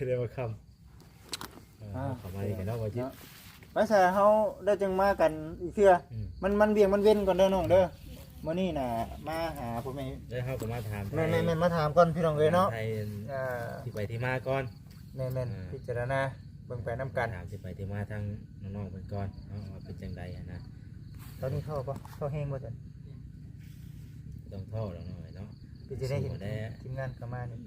ໄດ້ມາຄຳ ເອີ ອ່າ ເຂົ້າມາອີກແລ້ວເນາະ ວ່າຈິ ເນາະ ໄປຊະ ເຮົາໄດ້ຈັ່ງມາກັນອີກເທື່ອ ອືມ ມັນ ມັນວຽກມັນເວັນກ່ອນເດີນ້ອງເດີ ມື້ນີ້ນະມາຫາພໍ່ແມ່ ແລ້ວເຮົາກໍມາຖາມ ແມ່ນໆໆ ມາຖາມກ່ອນພີ່ນ້ອງເອີຍເນາະ ຖາມໄທ ອ່າ ທີ່ໄປທີ່ມາກ່ອນ ແມ່ນໆ ອ່າ ພິຈາລະນາເບິ່ງໄປນຳກັນ ຖາມທີ່ໄປທີ່ມາທາງນ້ອງໆເພິ່ນກ່ອນເນາະ ວ່າເປັນຈັ່ງໃດຫັ້ນນະ ຕອນນີ້ທໍ້ບໍ່? ທໍ້ແຮງບໍ່ຊັ້ນ? ບໍ່ຕ້ອງທໍ້ດອກນ້ອງເອີຍເນາະ ເປັນຈັ່ງໃດເຫັນ ສູ້ແດ່ ທີມງານເຂົ້າມານີ້?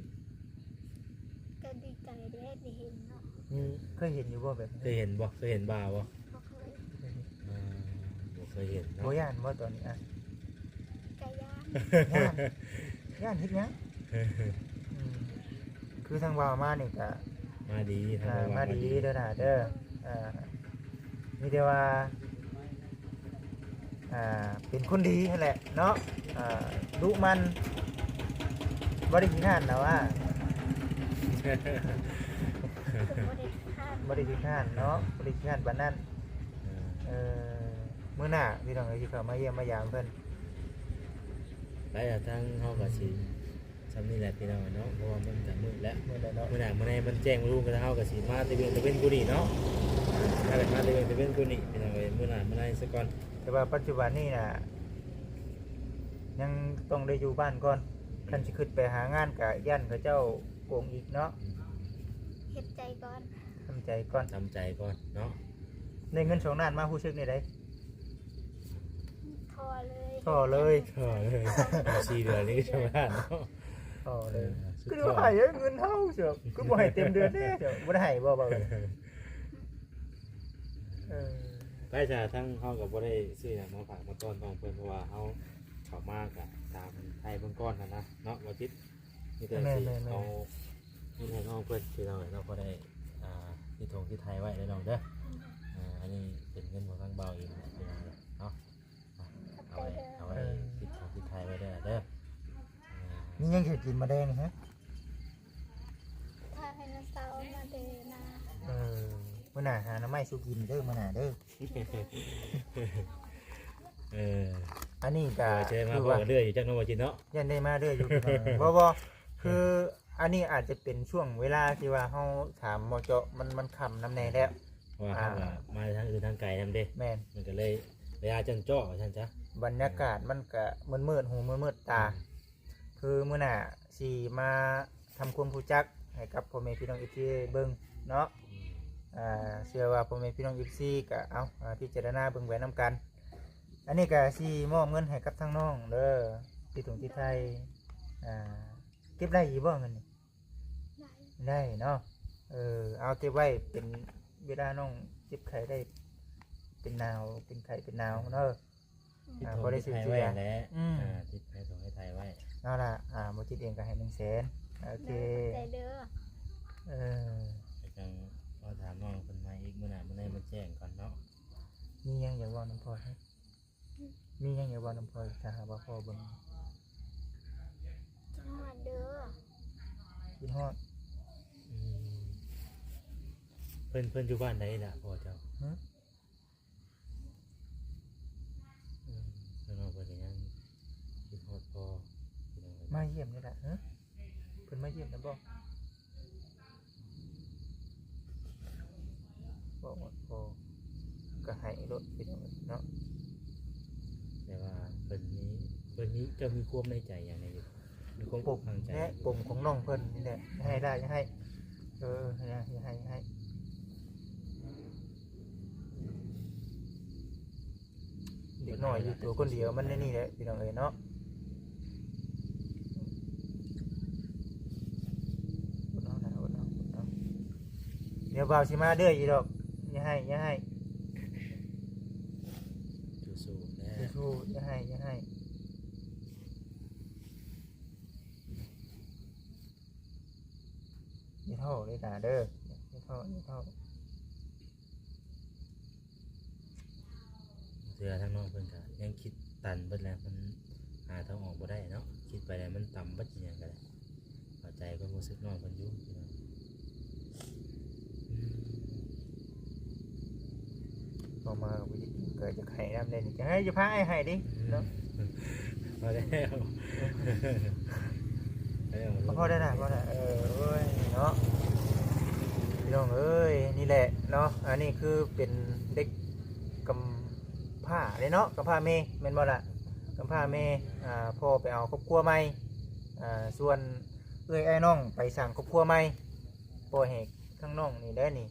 ກໍດີໃຈແດ່ໄດ້ເຫັນເນາະ ມີ ເຄີຍເຫັນຢູ່ບໍ່ແບບນີ້? ເຄີຍເຫັນບໍ່? ເຄີຍເຫັນບ່າວບໍ່? ບໍ່ເຄີຍ ເອີ ບໍ່ເຄີຍເຫັນເນາະ ບໍ່ຢ້ານບໍ່ຕອນນີ້ອະ? ກໍຢ້ານ ຢ້ານ ຢ້ານເຮັດຫຍັງ? ອືມ ຄືທາງບ່າວມານີ້ກະມາດີ ທາງ ອ່າ ບ່າວມາ ມາດີ ມາດີເດີນະເດີ ເອີ ມີແຕ່ວ່າ ອ່າ ເປັນຄົນດີຫັ້ນແຫຼະເນາະ ອ່າ ດຸໝັ່ນ ບໍ່ໄດ້ຂີ້ຄ້ານນະວ່າ ບໍ່ໄດ້ຂີ້ຄ້ານ ບໍ່ໄດ້ຂີ້ຄ້ານເນາະ ບໍ່ໄດ້ຂີ້ຄ້ານປານນັ້ນ ເອີ ເອີ ມື້ໜ້າພີ່ນ້ອງເອີຍ ຊິເຂົ້າມາຢ້ຽມມາຢາມເພິ່ນ ໄປລະ ທາງເຮົາກໍຊິ ຊ່ຳນີ້ແຫຼະພີ່ນ້ອງເນາະ ເພາະວ່າມັນກໍມືດແລ້ວ ມືດແລ້ວເນາະ ມື້ໜ້າມື້ໃນມັນແຈ້ງລຸງກັນ ເຮົາກໍຊິມາແຕ່ວຽງຕາເວັນກວ່ານີ້ເນາະ ພາກັນມາແຕ່ວຽງຕາເວັນກວ່ານີ້ພີ່ນ້ອງເອີຍ ມື້ໜ້າມື້ໃນສາກ່ອນ ແຕ່ວ່າປັດຈຸບັນນີ້ນະ ຍັງຕ້ອງໄດ້ຢູ່ບ້ານກ່ອນ ຄັນຊິຂຶ້ນໄປຫາງານກໍຢ້ານເຂົາເຈົ້າໂກງອີກເນາະ ເຮັດໃຈກ່ອນ ທຳໃຈກ່ອນ ທຳໃຈກ່ອນເນາະ ໄດ້ເງິນສອງລ້ານມາຮູ້ສຶກແນວໃດ? ໂອ້ ພໍເລີຍ ພໍເລີຍ ພໍເລີຍ ສີ່ເດືອນນີ້ກໍທຳມະດາເນາະ ພໍເລີຍ ເອີ ສຸດ ຄືບໍ່ໃຫ້ເງິນເຮົາເຈົ້າ ຄືບໍ່ໃຫ້ເຕັມເດືອນເດ້ເຈົ້າ ບໍ່ໄດ້ໃຫ້ບໍ່ ບໍ່ ເອີ ໄປຊະ ທາງເຮົາກໍບໍ່ໄດ້ຊື້ຫຍັງມາຝາກມາຕ້ອນນ້ອງເພິ່ນ ເພາະວ່າເຮົາເຂົ້າມາກໍຕາມໄທເບິ່ງກ່ອນຫັ້ນນະເນາະ ບໍ່ຈິດ ມີແຕ່ ແມ່ນໆໆ ຊິເອົາເງິນໃຫ້ນ້ອງເພິ່ນ ພີ່ນ້ອງເອີຍເນາະ ພໍໄດ້ ອ່າ ຕິດຖົງຕິດໄທໄວ້ເດີນ້ອງເດີ ອ່າ ອັນນີ້ເປັນເງິນຂອງທາງບ່າວເອງແຫຼະ ພີ່ນ້ອງເອີຍເນາະ ເອົາໄວ້ ເອົາໄວ້ ເອີ ຕິດຖົງຕິດໄທໄວ້ເດີ ເດີ ອ່າ ມີຫຍັງຊິກິນມາແລງນີ້ຮະ? ຖ້າໃຫ້ນາເຊົາມາແຕ່ນາ ເອີ ມື້ໜ້າຫາໜໍ່ໄມ້ສູ່ກິນເດີ ມື້ໜ້າເດີ ເອີ ອັນນີ້ກໍ ເອີ ຊິໄດ້ມາພໍ້ກັນເລື້ອຍຢູ່ຈັກເນາະ ບໍ່ຈິດເນາະ ຢ້ານໄດ້ມາເລື້ອຍຢູ່ ບໍ່ ບໍ່ ຄືອັນນີ້ອາດຈະເປັນຊ່ວງເວລາທີ່ວ່າເຮົາຖາມບໍ່ເຈາະ ມັນ ມັນຄ່ຳນຳແດ່ແລ້ວ ເພາະວ່າເຮົາກໍ ອ່າ ມາທາງອື່ນທາງໄກນຳເດ້ ແມ່ນ ມັນກໍເລີຍໄລຍະຈອນເຈາະວ່າຊັ້ນຊະ ບັນຍາກາດມັນກໍມືດໆ ຫູມືດໆ ຕາ ອືມ ຄືມື້ໜ້າຊິມາທຳຄວາມຮູ້ຈັກໃຫ້ກັບພໍ່ແມ່ພີ່ນ້ອງເອັຟຊີເບິ່ງເນາະ ອືມ ອ່າ ເຊື່ອວ່າພໍ່ແມ່ພີ່ນ້ອງເອັຟຊີກໍເອົາ ອ່າ ພິຈາລະນາເບິ່ງໄວ້ນຳກັນ ອັນນີ້ກໍຊິມອບເງິນໃຫ້ກັບທາງນ້ອງເດີ ຕິດຖົງຕິດໄທ ອ່າ ເກັບໄດ້ຢູ່ບໍ່ເງິນນີ້? ໄດ້ ໄດ້ເນາະ ເອີ ເອົາເກັບໄວ້ເປັນເວລານ້ອງເຈັບໄຂ້ໄດ້ ເປັນໜາວ ເປັນໄຂ້ເປັນໜາວເນາະ ຕິດຖົງຕິດໄທໄວ້ແຫຼະ ອືມ ອ່າ ຕິດໃຫ້ຖົງໃຫ້ໄທໄວ້ ເອົາລະ ອ່າ ບໍ່ຈິດເອງກໍໃຫ້ໜຶ່ງແສນ ໂອເຄ ຂອບໃຈເດີ ເອີ ຈັ່ງເຮົາຖາມນ້ອງເພິ່ນໃໝ່ອີກ ມື້ໜ້າມື້ໃນມາແຈ້ງກ່ອນເນາະ ມີຫຍັງຢາກເວົ້ານຳພໍ່? ມີຫຍັງຢາກເວົ້ານຳພໍ່ ຖ້າຫາກວ່າພໍ່ເບິ່ງ? ຄິດຮອດເດີ ຄິດຮອດ ອືມ ເພິ່ນ ເພິ່ນຢູ່ບ້ານໃດລະພໍ່ເຈົ້າ? ຫື? ອືມ ເພິ່ນວ່າເພິ່ນກໍຍັງຄິດຮອດພໍ່ ພີ່ນ້ອງເອີຍ ມາຢ້ຽມນີ້ລະ ຫື? ເພິ່ນມາຢ້ຽມນຳບໍ່? ເວົ້າຮອດພໍ່ກໍໄຫ້ໂລດ ພີ່ນ້ອງເອີຍເນາະ ແຕ່ວ່າເພິ່ນມີ ເພິ່ນມີ ເຈົ້າມີຄວາມໃນໃຈຫຍັງແດ່ຢູ່? ມີຄວາມ ປົມ ຂ້າງໃຈ ແນະ ປົມຂອງນ້ອງເພິ່ນນີ້ແຫຼະ ໃຫ້ໄດ້ ໃຫ້ ເອີ ໃຫ້ ໃຫ້ ໃຫ້ ເດັກນ້ອຍຢູ່ຕົວຄົນດຽວ ມັນແນວນີ້ແຫຼະ ພີ່ນ້ອງເອີຍເນາະ ອົດເອົານະ ອົດເອົາ ອົດເອົາ ດຽວບ່າວຊິມາເດີ ອີດອກ ຢ່າໄຫ້ ຢ່າໄຫ້ ສູ້ໆ ແນ່ ສູ້ໆ ຢ່າໄຫ້ ຢ່າໄຫ້ ຢ່າທໍ້ເດີຫຼ້າເດີ ຢ່າທໍ້ ຢ່າທໍ້ ເທື່ອທາງນ້ອງເພິ່ນກະຍັງຄິດຕັນເບິດແລ້ວ ມັນຫາທາງອອກບໍ່ໄດ້ເນາະ ຄິດໄປແລ້ວມັນຕຳເບິດອີ່ຫຍັງກະໄດ້ ເຂົ້າໃຈຄວາມຮູ້ສຶກນ້ອງເພິ່ນຢູ່ ອືມ ອອກມາກໍບໍ່ຢາກ ກໍຢາກໄຫ້ນຳເດ້ນີ້ ຈະໃຫ້ ຈະພາອ້າຍໄຫ້ເດ້ເນາະ ພໍແລ້ວ ພໍໄດ້ລະ ພໍໄດ້ ເອີ ໂອ້ຍ ເນາະ ພີ່ນ້ອງເອີຍ ນີ້ແຫຼະເນາະ ອັນນີ້ຄືເປັນເດັກກຳພ້າເດ້ເນາະ ກຳພ້າແມ່ ແມ່ນບໍ່ລະ? ກຳພ້າແມ່ ອ່າ ພໍ່ໄປເອົາຄອບຄົວໃໝ່ ອ່າ ສ່ວນເອື້ອຍອ້າຍນ້ອງໄປສ້າງຄອບຄົວໃໝ່ ປ່ອຍໃຫ້ທາງນ້ອງນີ້ແຫຼະນີ້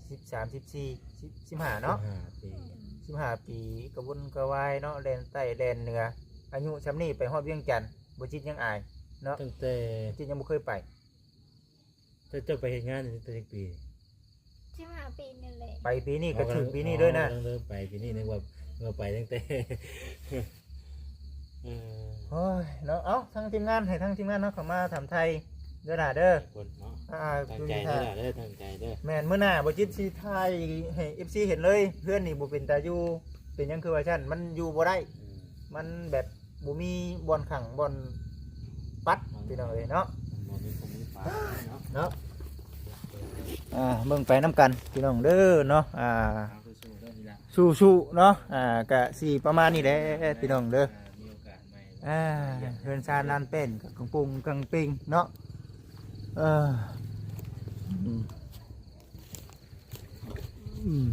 ສິບສາມ ສິບສີ່ ສິບ ສິບຫ້າເນາະ ສິບຫ້າປີ ສິບຫ້າປີ ກະວົນກະວາຍເນາະ ແລ່ນໃຕ້ແລ່ນເໜືອ ອາຍຸຊ່ຳນີ້ໄປຮອດວຽງຈັນ ບໍ່ຈິດຍັງອາຍເນາະ ຕັ້ງແຕ່ ຈິດຍັງບໍ່ເຄີຍໄປ ເຈົ້າ ເຈົ້າໄປເຮັດງານນີ້ຕັ້ງແຕ່ຈັກປີ? ສິບຫ້າປີນີ້ແຫຼະ ໄປປີນີ້ກໍຖືກປີນີ້ເລີຍນະ ເລີ່ມໄປປີນີ້ ນຶກວ່າ ນຶກວ່າໄປຕັ້ງແຕ່ ເອີ ໂອ້ຍ ເນາະ ເອົ້າ ທາງທີມງານ ໃຫ້ທາງທີມງານເຮົາເຂົ້າມາຖາມໄຖ່ເດີຫຼ້າເດີ ທຸກຄົນເນາະ ອ່າ ຕັ້ງໃຈເດີຫຼ້າເດີ ຕັ້ງໃຈເດີ ແມ່ນ ມື້ໜ້າບໍ່ຈິດຊິຖ່າຍໃຫ້ເອັຟຊີເຫັນເລີຍ ເຮືອນນີ້ບໍ່ເປັນຕາຢູ່ ເປັນຫຍັງຄືວ່າຊັ້ນ ມັນຢູ່ບໍ່ໄດ້ ອືມ ມັນແບບ ບໍ່ມີບ່ອນຂັງບ່ອນປັດ ພີ່ນ້ອງເອີຍເນາະ ບໍ່ມີຜູ້ມີປາເນາະ ເນາະ ອ່າ ເບິ່ງໄປນຳກັນ ພີ່ນ້ອງເດີເນາະ ອ່າ ເອົາ ສູ້ໆເດີນີ້ລະ ສູ້ໆເນາະ ອ່າ ກະຊິປະມານນີ້ແຫຼະ ພີ່ນ້ອງເດີ ອ່າ ມີໂອກາດໃໝ່ ອ່າ ເຮືອນຊານລານແປ້ນກໍກັງປຸງກັງປິງເນາະ ເອີ ອືມ ອືມ